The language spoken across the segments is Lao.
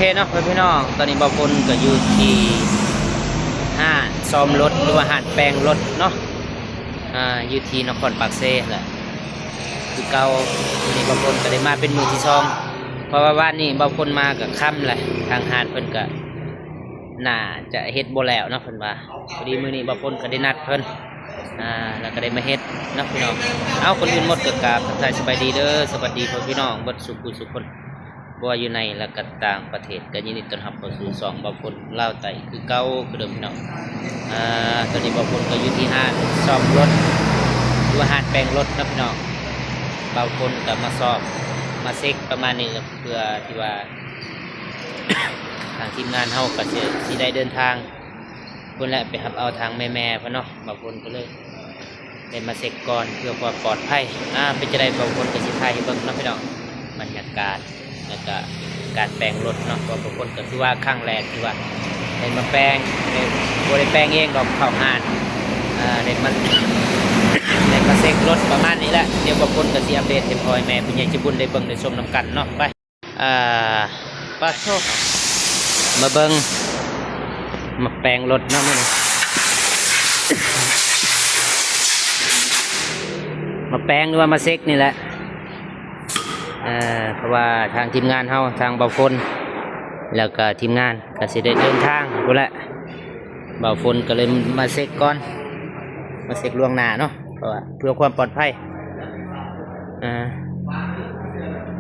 ເຄເນາະ ພໍ່ແມ່ພີ່ນ້ອງ, ຕອນນີ້ບ່າວພົນກໍຢູ່ທີ່ຮ້ານສ້ອມລົດ ຫຼືວ່າຮ້ານແປງລົດເນາະ, ອ່າ ຢູ່ທີ່ນະຄອນປາກເຊແຫຼະ ຄືເກົ່າ. ມື້ນີ້ບ່າວພົນກໍໄດ້ມາເປັນມື້ທີສອງ ເພາະວ່າວານນີ້ບ່າວພົນມາກໍຄ່ຳແຫຼະ, ທາງຮ້ານເພິ່ນກໍໜ້າຈະເຮັດບໍ່ແລ້ວເນາະ ເພິ່ນວ່າ. ພໍດີມື້ນີ້ບ່າວພົນກໍໄດ້ນັດເພິ່ນ ອ່າ ແລ້ວກໍໄດ້ມາເຮັດເນາະພີ່ນ້ອງ. ເອົາ ກ່ອນອື່ນໝົດກໍກາບທັກທາຍສະບາຍດີເດີ ສະຫວັດດີພໍ່ແມ່ພີ່ນ້ອງເບິດສູ່ຜູ້ສູ່ຄົນ ບໍ່ວ່າຢູ່ໃນ ແລະ ກໍຕ່າງປະເທດ, ກໍຍິນດີຕ້ອນຮັບເຂົ້າສູ່ຊ່ອງບ່າວພົນລາວໃຕ້ຄືເກົ່າຄືເດີມພີ່ນ້ອງ. ອ່າ ຕອນນີ້ບ່າວພົນກໍຢູ່ທີ່ຮ້ານສ້ອມລົດ ຫຼືວ່າຮ້ານແປງລົດເນາະພີ່ນ້ອງ. ບ່າວພົນກໍມາຊອກມາເຊັກປະມານນີ້ ເພື່ອທີ່ວ່າ ທາງທີມງານເຮົາກໍຊິ ຊິໄດ້ເດີນທາງ ພຸ້ນແຫຼະ ໄປຮັບເອົາທາງແມ່ໆເພິ່ນເນາະ. ບ່າວພົນກໍເລີຍໄດ້ມາເຊັກກ່ອນເພື່ອຄວາມປອດໄພ. ອ່າ ເປັນຈັ່ງໃດ ບ່າວພົນກໍຊິຖ່າຍໃຫ້ເບິ່ງເນາະພີ່ນ້ອງ, ບັນຍາກາດ ແລ້ວກະການແປງລົດເນາະ. ເພາະວ່າບ່າວພົນກໍຖືວ່າຄັ້ງແລກທີ່ວ່າໄດ້ມາແປງ, ໄດ້ ບໍ່ໄດ້ແປງເອງດອກ, ເຂົ້າຮ້ານ ເອີ ໄດ້ມາ ໄດ້ມາເຊັກລົດປະມານນີ້ແຫຼະ. ດຽວບ່າວພົນກໍຊິອັບເດດໃຫ້ພໍ່ໃຫ້ແມ່ຜູ້ໃຫຍ່ໃຈບຸນໄດ້ເບິ່ງໄດ້ຊົມນຳກັນເນາະ. ໄປ ອ່າ ປາດໂທ້ ມາເບິ່ງ ມາແປງລົດເນາະມື້ນີ້ ມາແປງ ຫຼືວ່າມາເຊັກນີ້ແຫຼະ. ເອີ ເພາະວ່າທາງທີມງານເຮົາ ທາງບ່າວພົນ ແລ້ວກໍທີມງານກໍຊິໄດ້ເດີນທາງພຸ້ນແຫຼະ. ບ່າວພົນກໍເລີຍມາເຊັກກ່ອນ ມາເຊັກລ່ວງໜ້າເນາະ ເພາະວ່າເພື່ອຄວາມປອດໄພ. ອ່າ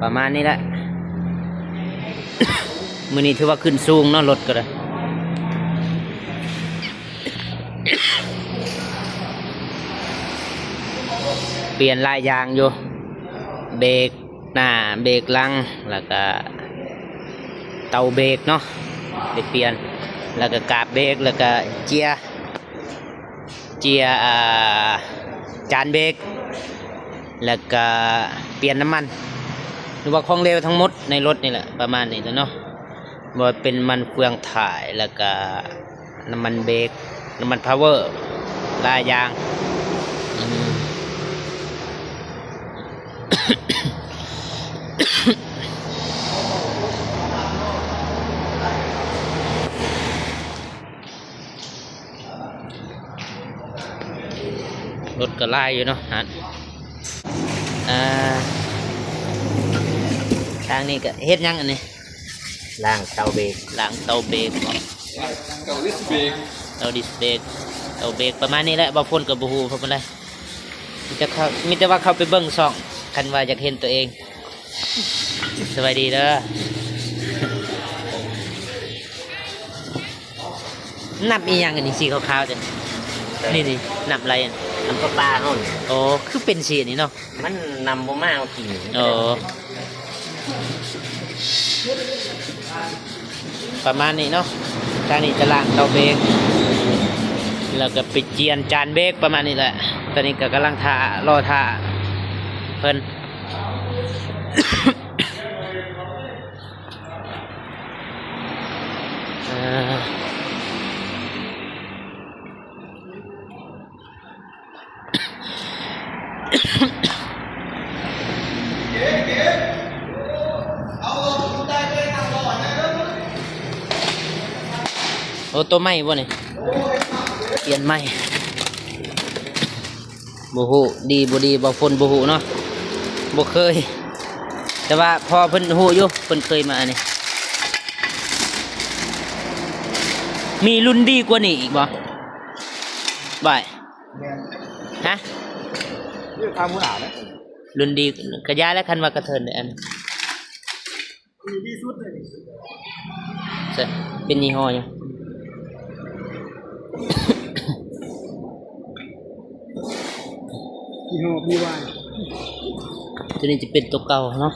ປະມານນີ້ແຫຼະ ມື້ນີ້ຖືວ່າຂຶ້ນສູງເນາະ ລົດກໍໄດ້ ປ່ຽນຫຼາຍຢ່າງຢູ່ ເບກໜ້າ ເບກຫຼັງ ແລ້ວກະເຕົາເບກເນາະ ໄດ້ປ່ຽນ ແລ້ວກະກາບເບກ ແລ້ວກະເຈຍ ເຈຍ ອ່າ ຈານເບກ ແລ້ວກະປ່ຽນນ້ຳມັນ ຫຼືວ່າຂອງເຫຼວທັງໝົດໃນລົດນີ້ແຫຼະ ປະມານນີ້ແຫຼະເນາະ. ບໍ່ວ່າເປັນນ້ຳມັນເຟືອງຖ່າຍ ແລ້ວກະນ້ຳມັນເບກ ນ້ຳມັນພາວເວີ ຫຼາຍຢ່າງ. ອືມ ລົດກໍຫຼາຍຢູ່ເນາະຫັ້ນ. ອ່າ ທາງນີ້ກໍເຮັດຫຍັງອັນນີ້? ລ້າງເຕົາເບກ ລ້າງເຕົາເບກບໍ? ເຕົາດິສເບກ ເຕົາດິສເບກ ເຕົາເບກປະມານນີ້ແຫຼະ. ບ່າວພົນກໍບໍ່ຮູ້ເພາະປານໃດ ມີແຕ່ເຂົ້າ ມີແຕ່ວ່າເຂົ້າໄປເບິ່ງຊ່ອງ ຄັນວ່າຢາກເຫັນຕົວເອງ. ສະບາຍດີເດີ. ນ້ຳອີ່ຫຍັງອັນນີ້ ສີຂາວໆ ຈັ່ງນີ້ ນີ້ນ້ຳໄຫຼອັນ ນ້ຳປະປາເຮົານີ້. ໂອ້ ຄືເປັນສີອັນນີ້ເນາະ. ມັນນຳບໍ່ມາເອົາກິນ. ໂອ້ ປະມານນີ້ເນາະ. ທາງນີ້ຈະລ້າງເຕົາເບກ ແລ້ວກໍໄປຈຽນຈານເບກປະມານນີ້ແຫຼະ. ຕອນນີ້ກໍກຳລັງຖ້າ ລໍຖ້າເພິ່ນ. ໂອ້ ໂຕໃໝ່ບໍ່ນີ້? ປ່ຽນໃໝ່. ບໍ່ຮູ້ ດີບໍ່ດີ ບ່າວພົນບໍ່ຮູ້ເນາະ ບໍ່ເຄີຍ ແຕ່ວ່າພໍ່ເພິ່ນຮູ້ຢູ່ ເພິ່ນເຄີຍມາອັນນີ້. ມີລຸ້ນດີກວ່ານີ້ອີກບໍ່? ບ່າຍ ແມ່ນ ຮະ? ນີ້ທາງຫົວໜ້ານະ ລຸ້ນດີ ກະຢ່າແຫຼະ ຄັນວ່າກະເທີນເດ້ ອັນ ດີທີ່ສຸດເລີຍ ເປັນຍີ່ຫໍ້ຫຍັງ? ຍີ່ຫໍ້ ບີວາຍ ຕົວນີ້ຈະເປັນຕົວເກົ່າເນາະ.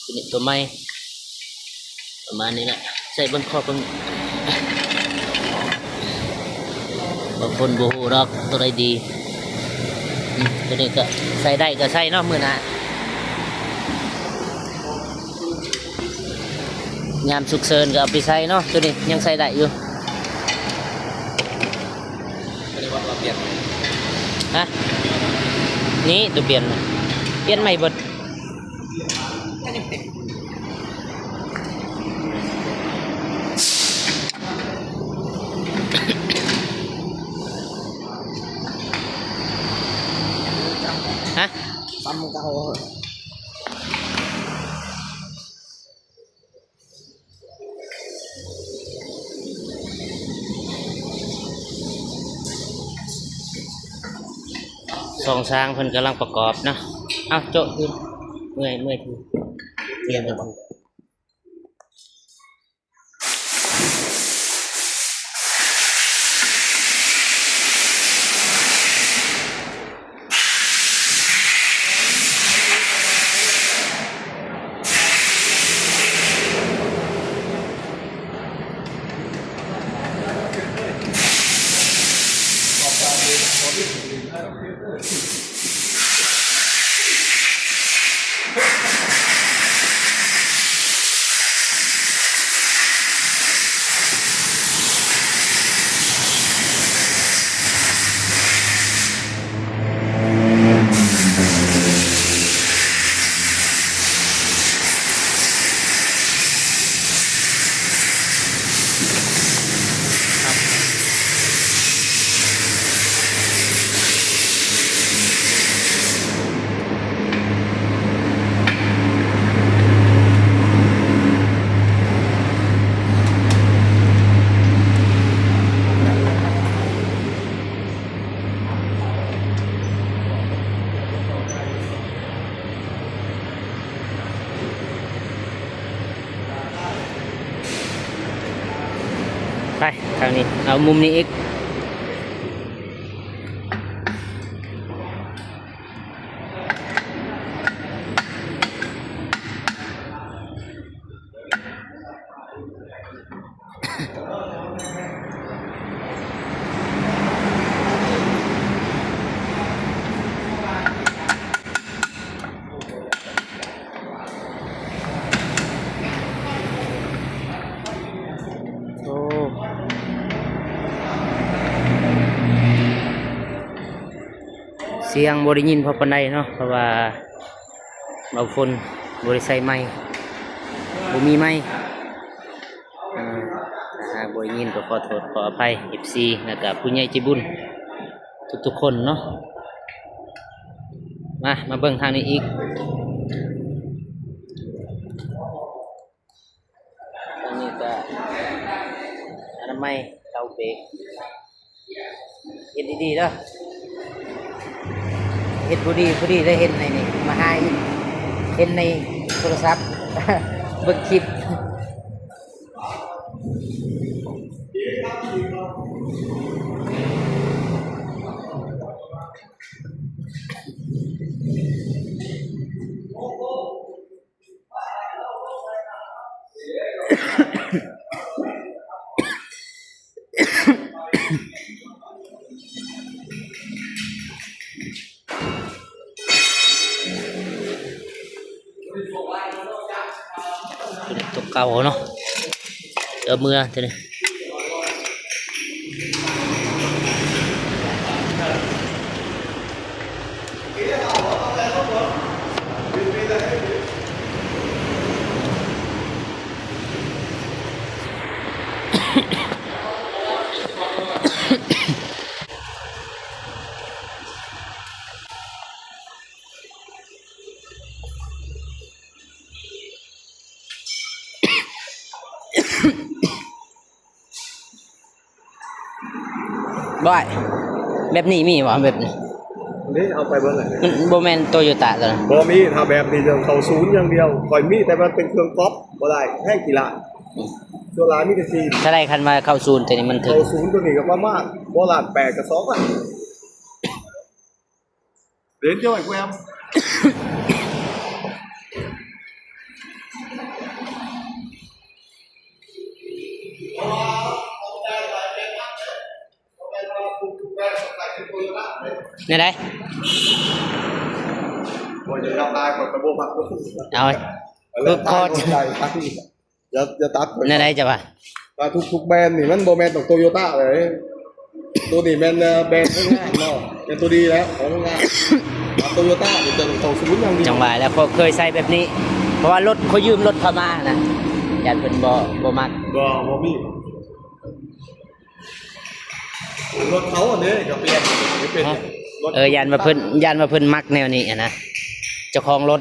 ຕົວນີ້ຕົວໃໝ່ ປະມານນີ້ແຫຼະ ໃສ່ເບິ່ງ ຂໍເບິ່ງ ບາງຄົນບໍ່ຮູ້ດອກຕົວໃດດີ. ອືມ ຕົວນີ້ກໍໃສ່ໄດ້ກໍໃສ່ເນາະ ມື້ໜ້າ. ຍາມສຸກເສີນກໍເອົາໄປໃສ່ເນາະ ໂຕນີ້ຍັງໃຊ້ໄດ້ຢູ່. ຮະ? ນີ້ໂຕປ່ຽນ ປ່ຽນໃໝ່ເບິດ. ຮະ? ຊ້ຳເກົ່າ. ຊ່ອງຊ່າງເພິ່ນກຳລັງປະກອບເນາະ. ເອົາ ໂຈະຄືນ ເມື່ອຍ ເມື່ອຍຄືນ ປ່ຽນ. ໄປທາງນີ້ ເອົາມຸມນີ້ອີກ. ໂອ້ ສຽງບໍ່ໄດ້ຍິນພໍປານໃດເນາະ ເພາະວ່າ ເບົາຝົນ ບໍ່ໄດ້ໃສ່ໄມ ບໍ່ມີໄມ. ເອີ ຖ້າຫາກບໍ່ໄດ້ຍິນກໍຂໍໂທດຂໍອະໄພ ເອັຟຊີ ແລ້ວກະຜູ້ໃຫຍ່ໃຈບຸນທຸກໆຄົນເນາະ. ມາ ມາເບິ່ງທາງນີ້ອີກ. ອັນນີ້ກະອະນາໄມເຕົາເບກ ເຮັດດີໆເດີ ເຮັດບໍ່ດີ ບໍ່ດີໄດ້ເຫັນໃນນີ້ ມາຫາເຫັນ ເຫັນໃນໂທລະສັບ ເບິ່ງຄລິບ. ຕົວເກົ່າເນາະ ເອີ ເມືອຕົວນີ້. ບອຍ ແບບນີ້ມີບໍ່ ແບບນີ້? ນີ້ເອົາໄປເບິ່ງ ມັນບໍ່ແມ່ນໂຕໂຍຕ້າຕົວນັ້ນ ບໍ່ມີ. ຖ້າແບບນີ້ຕ້ອງເຂົ້າສູນຢ່າງດຽວ ຂ້ອຍມີ ແຕ່ມັນເປັນເຄື່ອງກອບ ບໍ່ໄດ້ ແຮງຂີ້ລ້ານ. ອືມ ສ່ວນຫຼາຍມີແຕ່ຊີ້ນ. ເທົ່າໃດຄັນວ່າເຂົ້າສູນຕົວນີ້ມັນຖືກ? ເຂົ້າສູນຕົວນີ້ກໍປະມານ ບໍ່ ລ້ານແປດ ກໍສອງລ້ານ. ເດີນຈ້ອຍແກວມ ແນວໃດ? ໂອ້ຍ ເອົາ ຄືຂໍ ຢ່າ ຢ່າຕັດ ແນວໃດຈະວ່າ? ວ່າທຸກໆແບຣນນີ້ມັນບໍ່ແມ່ນຕ້ອງໂຕໂຢຕ້າເລີຍ. ໂຕນີ້ແມ່ນແບຣນໂຮງງານເນາະ ແມ່ນໂຕດີແລ້ວຂອງໂຮງງານ. ໂຕໂຢຕ້ານີ້ຕ້ອງເຂົ້າສູນຢ່າງດຽວ. ຈັ່ງວ່າແລ້ວ ຂ້ອຍເຄີຍໃຊ້ແບບນີ້ ເພາະວ່າລົດ ຂ້ອຍຢືມລົດເຂົາມານະ ຢ້ານເພິ່ນບໍ່ ບໍ່ມັກ. ບໍ່ ບໍ່ມີ. ລົດເຂົາອັນນີ້ກໍປ່ຽນ ເປັນ ຮະ? ລົດ ເອີ ຢ້ານວ່າເພິ່ນ ຢ້ານວ່າເພິ່ນມັກແນວນີ້ຫັ້ນນະ ເຈົ້າຂອງລົດ.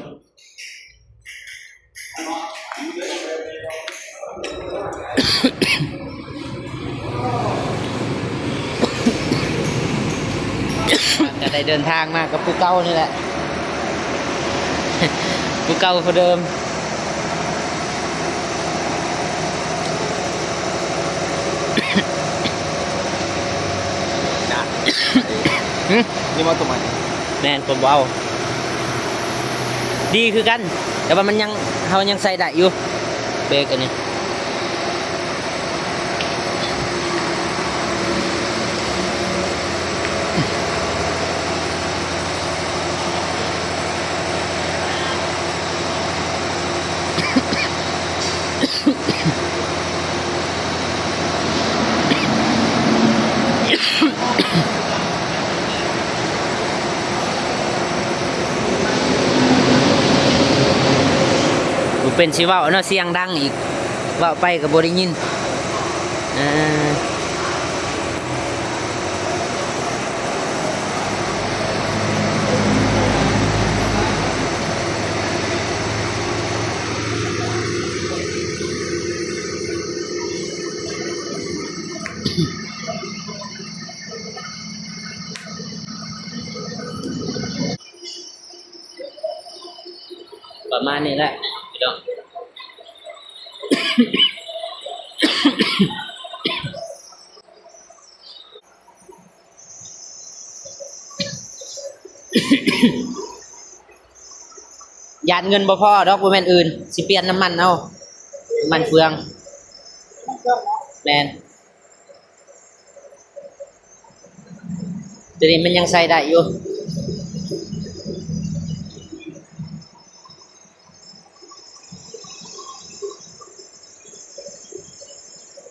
ກໍໄດ້ເດີນທາງມາກັບຜູ້ເກົ່ານີ້ແຫຼະ ຜູ້ເກົ່າຜູ້ເດີມ. ຫຶ? ນີ້ບໍ່ຕົວໃໝ່? ແມ່ນ ຜົມເວົ້າ ດີຄືກັນ ແຕ່ວ່າມັນຍັງ ເຮົາຍັງໃຊ້ໄດ້ຢູ່ ເບຣກອັນນີ້. ບໍ່ເປັນຊິເວົ້າເນາະ ສຽງດັງອີກ ເວົ້າໄປກໍບໍ່ໄດ້ຍິນ. ເອີ ປະມານນີ້ແຫຼະພີ່ນ້ອງ. ຢ້ານເງິນບໍ່ພໍດອກ ບໍ່ແມ່ນອື່ນ ຊິປ່ຽນນ້ຳມັນເອົາ ນ້ຳມັນເຟືອງ. ແມ່ນ. ຕົວນີ້ມັນຍັງໃຊ້ໄດ້ຢູ່.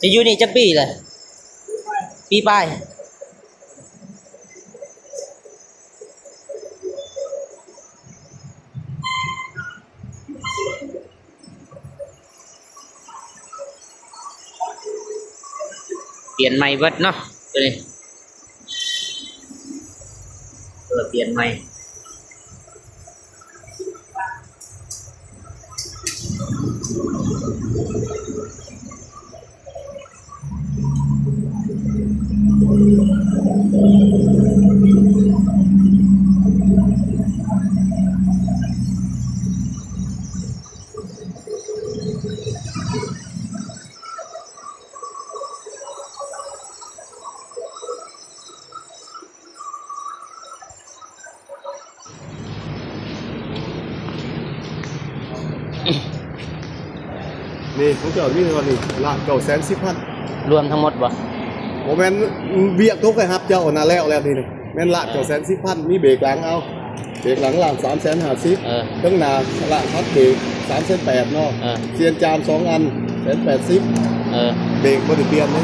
ຈະຢູ່ນີ້ຈັກປີແລ້ວ? ປີປາຍ. ປ່ຽນໃໝ່ເບິດເນາະ ຕົວນີ້ ເອີ ປ່ຽນໃໝ່. ນີ້ຂອງເຈົ້າມີເທົ່ານີ້ ລ້ານເກົ້າແສນສິບພັນ ລວມທັງໝົດບໍ່? ບໍ່ແມ່ນ ວຽກຕົວຂ້ອຍຮັບເຈົ້ານະ ແລ້ວ ແລ້ວນີ້ ແມ່ນລ້ານເກົ້າແສນສິບພັນ ມີເບຣກຫຼັງເອົາ ເບຣກຫຼັງລ້ານສາມແສນຫ້າສິບ ເອີ ເທິງໜ້າລ້ານພັດເບຣກສາມແສນແປດເນາະ ເອີ ສຽນຈານສອງອັນແສນແປດສິບ ເອີ ເບຣກບໍ່ໄດ້ປ່ຽນເດ້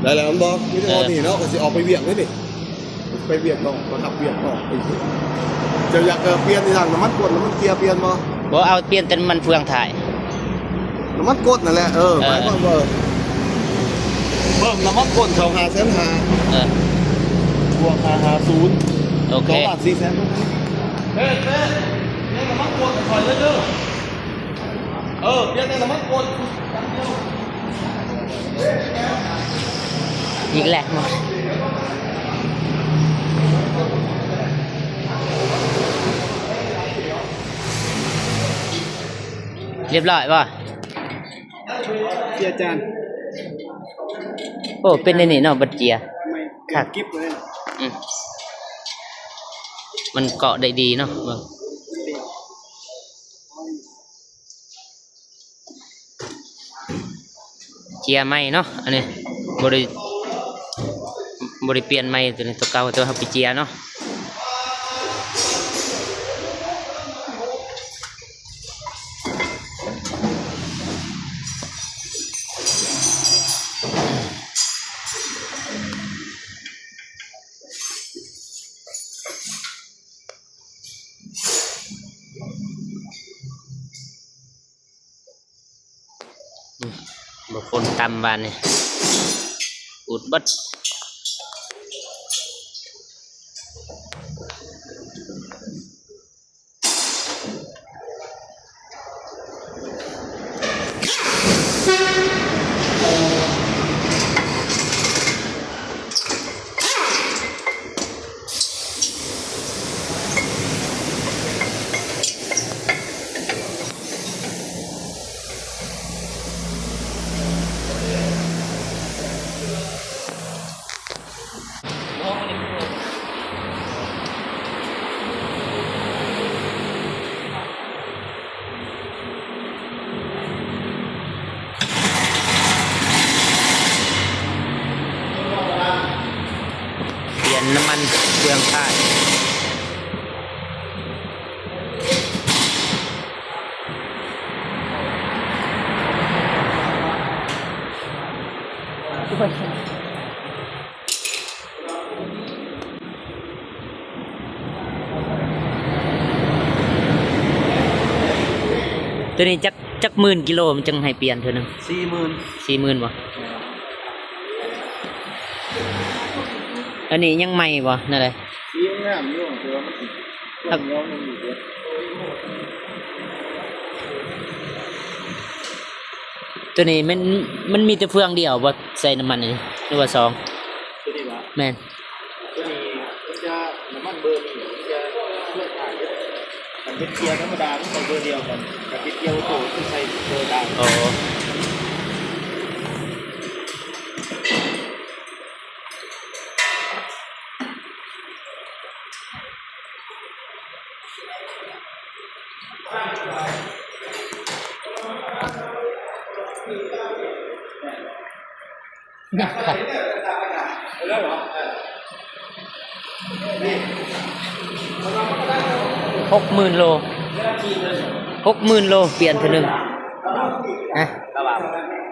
ໄດ້ແລ້ວແມ່ນບໍ່? ມີແຕ່ເທົ່ານີ້ເນາະ ເອີ ກໍຊິອອກໄປວຽກເດ້ນີ້ ໄປວຽກນອກ ມາຮັບວຽກນອກ. ເຈົ້າຢາກ ເອີ ປ່ຽນອີ່ຫຍັງ ນ້ຳມັນກົ້ນ ນ້ຳມັນເກຍ ປ່ຽນບໍ່? ບໍ່ ເອົາປ່ຽນແຕ່ນ້ຳມັນເຟືອງທ້າຍ. ນ້ຳມັນກົ້ນນັ້ນແຫຼະ ເອີ ເອີ ໝາຍຄວາມວ່າ ເອີ ເພີ່ມນ້ຳມັນກົ້ນເຂົ້າຫ້າແສນຫ້າ ເອີ ບວກຫ້າຫ້າສູນ ໂອເຄ ສອງລ້ານສີ່ແສນ. ເອີ ປ່ຽນແຕ່ນ້ຳມັນກົ້ນ ອີກແລ້ວ ຮຽບຮ້ອຍບໍ່? ເຈຍຈານ ໂອ້ ເປັນແນວນີ້ເນາະ ບັດເຈຍ ແມ່ນ ຄັກ ກິບເລີຍ ອືມ ມັນເກາະໄດ້ດີເນາະ ເບິ່ງ. ເຈຍໃໝ່ເນາະ ອັນນີ້ ບໍ່ໄດ້ ບໍ່ໄດ້ປ່ຽນໃໝ່ ຕົວນີ້ຕົວເກົ່າ ແຕ່ວ່າເຮົາໄປເຈຍເນາະ. ບໍ່ຝົນຕ່ຳບາດນີ້ ອູດເບິດ. ປ່ຽນນ້ຳມັນເຄື່ອງທ້າຍ. ໂຕນີ້ຈັກ ຈັກໝື່ນກິໂລມັນຈຶ່ງໃຫ້ປ່ຽນເທື່ອໜຶ່ງ? ສີ່ໝື່ນ ສີ່ໝື່ນບໍ່? ອັນນີ້ຍັງໃໝ່ບໍ່ ແນວໃດ? ສີງາມຢູ່ ແຕ່ວ່າມັນ ໂຕນີ້ມັນ ມັນມີແຕ່ເຟືອງດຽວບໍ່ ໃສ່ນ້ຳມັນນີ້ ຫຼືວ່າສອງ? ໂຕນີ້ຫວາ? ແມ່ນ. ໂຕນີ້ມັນຈະ ນ້ຳມັນເບີນີ້ມັນຈະຊ່ວຍຖ່າຍເດ້. ຄັນເປັນເກຍທຳມະດາມັນໃສ່ເບີດຽວກັນ, ຄັນເປັນເກຍໂອໂຕ້ມັນໃສ່ເບີຕ່າງ. ອໍ. ຫົກໝື່ນໂລ ຫົກໝື່ນໂລ ປ່ຽນເທື່ອໜຶ່ງ. ຮະ?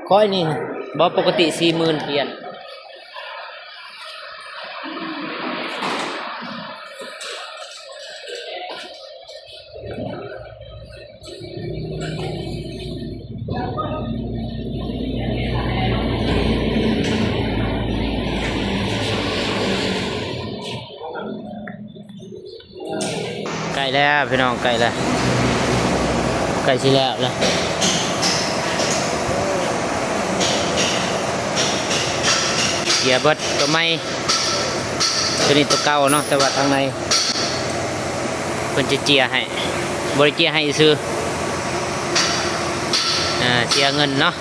ຂ້ອຍນີ້ບໍ່ ປົກກະຕິສີ່ໝື່ນ ປ່ຽນ. ໃກ້ແລ້ວພີ່ນ້ອງ ໃກ້ແລ້ວ ໃກ້ຊິແລ້ວແລ້ວ. ເກຍເບິດ ໂຕໃໝ່ ໂຕນີ້ໂຕເກົ່າເນາະ ແຕ່ວ່າທາງໃນເພິ່ນຈະເຈຍໃຫ້ ບໍ່ໄດ້ເຈຍໃຫ້ຊື່ ເອີ ເສຍເງິນເນາະ.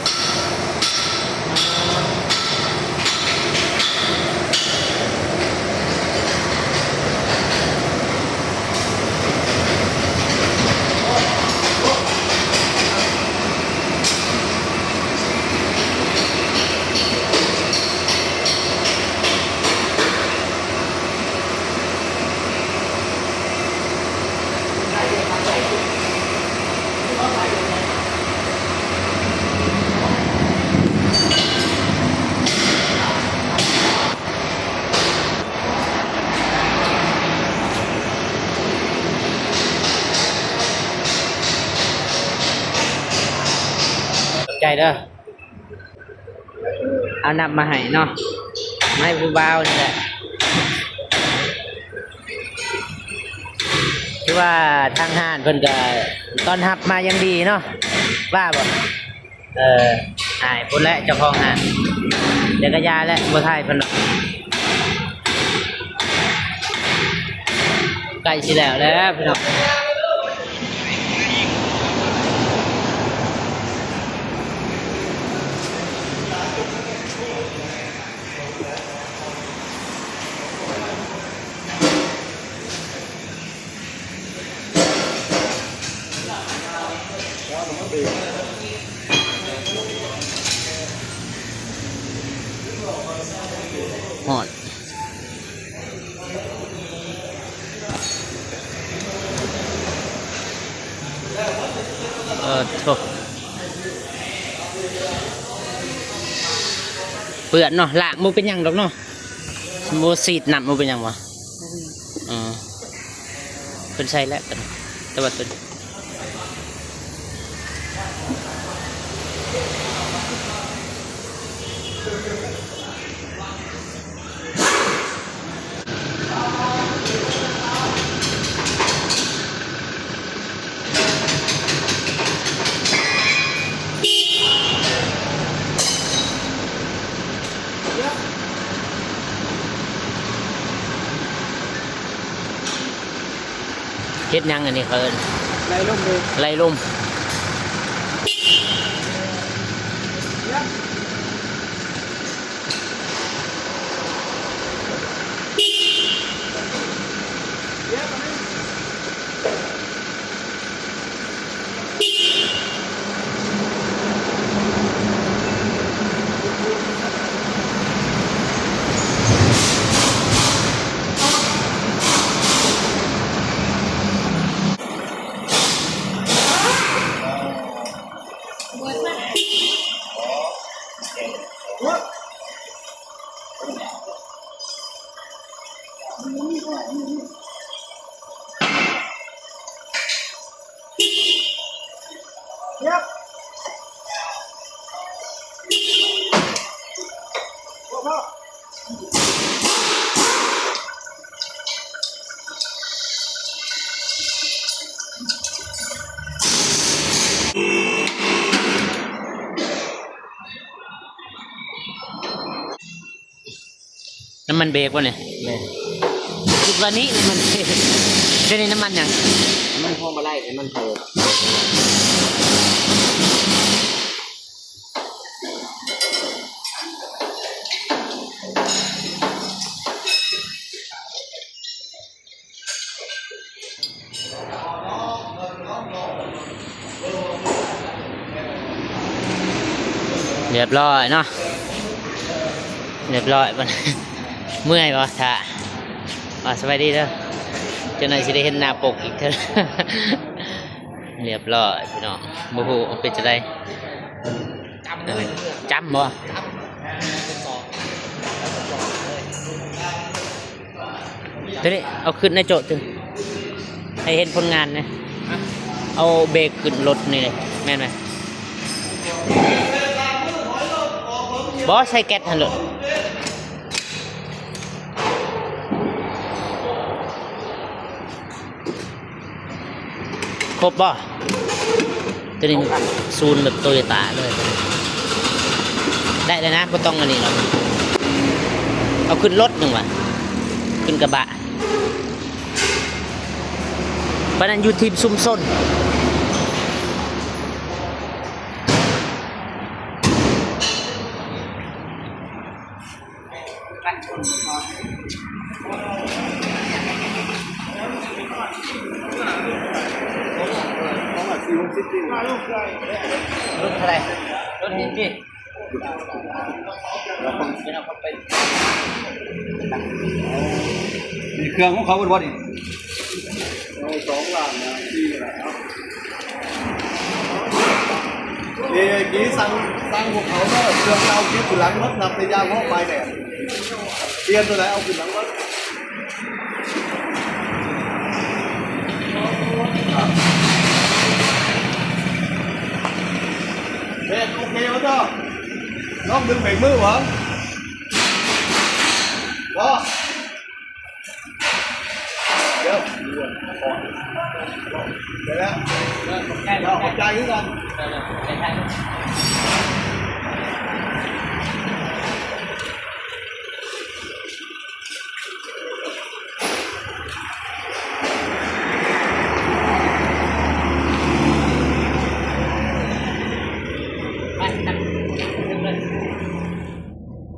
ຂອບໃຈເດີ. ເອົານ້ຳມາໃຫ້ເນາະ ມາໃຫ້ຜູ້ບ່າວນີ້ແຫຼະ. ຄືວ່າທາງຮ້ານເພິ່ນກໍຕ້ອນຮັບມາຢ່າງດີເນາະ ວ່າບໍ່? ເອີ ອາຍພຸ້ນແຫຼະເຈົ້າຂອງຮ້ານ ແຕ່ກໍຢ່າແຫຼະ ບໍ່ຖ່າຍເພິ່ນດອກ. ໃກ້ຊິແລ້ວແລ້ວພີ່ນ້ອງ. ຮອດ ເອີ ໂທ້ ເປື້ອນເນາະ ລ້າງບໍ່ເປັນຫຍັງດອກເນາະ. ບໍ່ສີດນ້ຳບໍ່ເປັນຫຍັງຫວາ? ບໍ່ມີ. ອໍ ເພິ່ນໃສ່ແລ້ວ ແຕ່ວ່າຕົວນີ້ ເຮັດຫຍັງອັນນີ້ເຂົາເອີ້ນ? ໄລ່ລົມເດ້. ໄລ່ລົມ. ນ້ຳມັນເບຣກບໍ່ນີ້? ແມ່ນ. ຄິດວ່ານີ້ນ້ຳມັນເບຣກ. ດຽວນີ້ນ້ຳມັນຫຍັງ? ນ້ຳມັນພວງມາໄລ ນ້ຳມັນເພີ. ຮຽບຮ້ອຍເນາະ ຮຽບຮ້ອຍ. ເມື່ອຍບໍ່? ຖ້າ ອ່າ ສະບາຍດີເດີ ຈັກໜ່ອຍຊິໄດ້ເຫັນໜ້າປົກອີກເທື່ອ. ຮຽບຮ້ອຍພີ່ນ້ອງ ບໍ່ຮູ້ເປັນຈັ່ງໃດ. ຈຳເລີຍ ຈຳບໍ່? ຈຳ ໂຕນີ້ເອົາຂຶ້ນໃນໂຈະຕື່ມ ໃຫ້ເຫັນຜົນງານແດ່. ເອົາເບຣກຂຶ້ນລົດນີ້ເດ້ ແມ່ນໄໝ? ບໍ່ ໃສ່ແກັດຫັ້ນໂລດ. ຄົບບໍ່? ໂຕນີ້ມັນສູນແບບໂຕໂຢຕ້າເລີຍ. ໄດ້ແລ້ວນະ ບໍ່ຕ້ອງອັນນີ້ດອກ. ເອົາຂຶ້ນລົດໜຶ່ງວ່າ ຂຶ້ນກະບະ. ປານນັ້ນຢູ່ທີມຊຸມຊົນ. ລົດເທົ່າໃດ? ລົດນີ້ຕິ? ນີ້ເຄື່ອງຂອງເຂົາເບິດບໍ່ນີ້? ເອົາສອງລ້ານນະ ສີ່ລ້ານເນາະ. ເອີ ກີ້ສັ່ງ ສັ່ງພວກເຂົາເດີ ເຄື່ອງເກົ່າເກັບຢູ່ຫຼັງລົດ ນັບໄປຢ່າງເນາະ ປາຍແດດ ປ່ຽນໂຕໃດເອົາຂຶ້ນຫຼັງລົດ. ເຮັດໂອເຄບໍ່ເຈົ້າ? ລອງດຶງເບຣກມືບໍ່? ບໍ່. ດຽວ ໄດ້ແລ້ວ ຂອບໃຈ ຂອບໃຈຄືກັນ.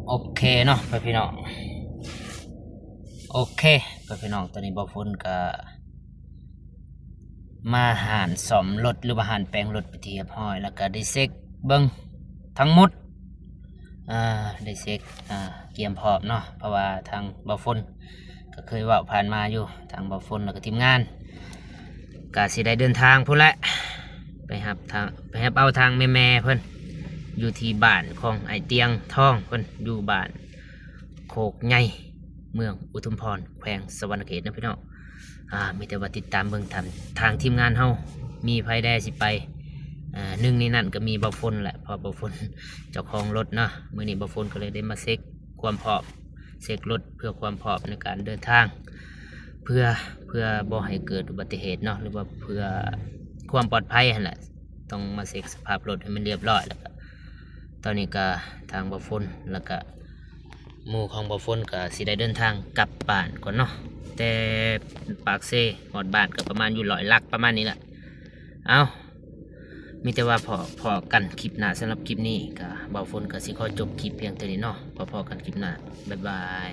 ໂອເຄເນາະ ພໍ່ແມ່ພີ່ນ້ອງ. ໂອເຄ ພໍ່ແມ່ພີ່ນ້ອງ ຕອນນີ້ບ່າວຝົນກະມາຮ້ານສ້ອມລົດ ຫຼືວ່າຮ້ານແປງລົດເປັນທີ່ຮຽບຮ້ອຍ ແລ້ວກະໄດ້ເຊັກເບິ່ງທັງໝົດ ອ່າ ໄດ້ເຊັກ ອ່າ ກຽມພ້ອມເນາະ ເພາະວ່າທາງບ່າວຝົນກະເຄີຍເວົ້າຜ່ານມາຢູ່ ທາງບ່າວຝົນ ແລ້ວກະທີມງານ ກະຊິໄດ້ເດີນທາງພຸ້ນແຫຼະ ໄປຮັບທາງ ໄປຮັບເອົາທາງແມ່ໆເພິ່ນ ຢູ່ທີ່ບ້ານຂອງອ້າຍຕຽງທອງ ເພິ່ນຢູ່ບ້ານໂຄກໃຫຍ່ ເມືອງອຸທຸມພອນ ແຂວງສະຫວັນນະເຂດເນາະພີ່ນ້ອງ. ອ່າ ມີແຕ່ວ່າຕິດຕາມເບິ່ງ ທາງ ທາງທີມງານເຮົາມີໃຜແດ່ຊິໄປ ອ່າ ໜຶ່ງໃນນັ້ນກະມີບ່າວຝົນແຫຼະ ເພາະບ່າວຝົນເຈົ້າຂອງລົດເນາະ. ມື້ນີ້ບ່າວຝົນກະເລີຍໄດ້ມາເຊັກຄວາມພ້ອມ ເຊັກລົດເພື່ອຄວາມພ້ອມໃນການເດີນທາງ ເພື່ອ ເພື່ອບໍ່ໃຫ້ເກີດອຸບັດຕິເຫດເນາະ ຫຼືວ່າເພື່ອຄວາມປອດໄພຫັ້ນແຫຼະ ຕ້ອງມາເຊັກສະພາບລົດໃຫ້ມັນຮຽບຮ້ອຍ. ແລ້ວກະຕອນນີ້ກະທາງບ່າວຝົນ ແລ້ວກະ ໝູ່ຂອງບ່າວຝົນກໍຊິໄດ້ເດີນທາງກັບບ້ານກ່ອນເນາະ ແຕ່ປາກເຊຮອດບ້ານກໍປະມານຢູ່ຮ້ອຍຫຼັກປະມານນີ້ແຫຼະ. ເອົ້າ ມີແຕ່ວ່າພໍ້ ພໍ້ກັນຄລິບໜ້າ. ສຳລັບຄລິບນີ້ກໍບ່າວຝົນກໍຊິຂໍຈົບຄລິບພຽງເທົ່ານີ້ເນາະ. ພໍ້ກັນຄລິບໜ້າ. ບາຍບາຍ.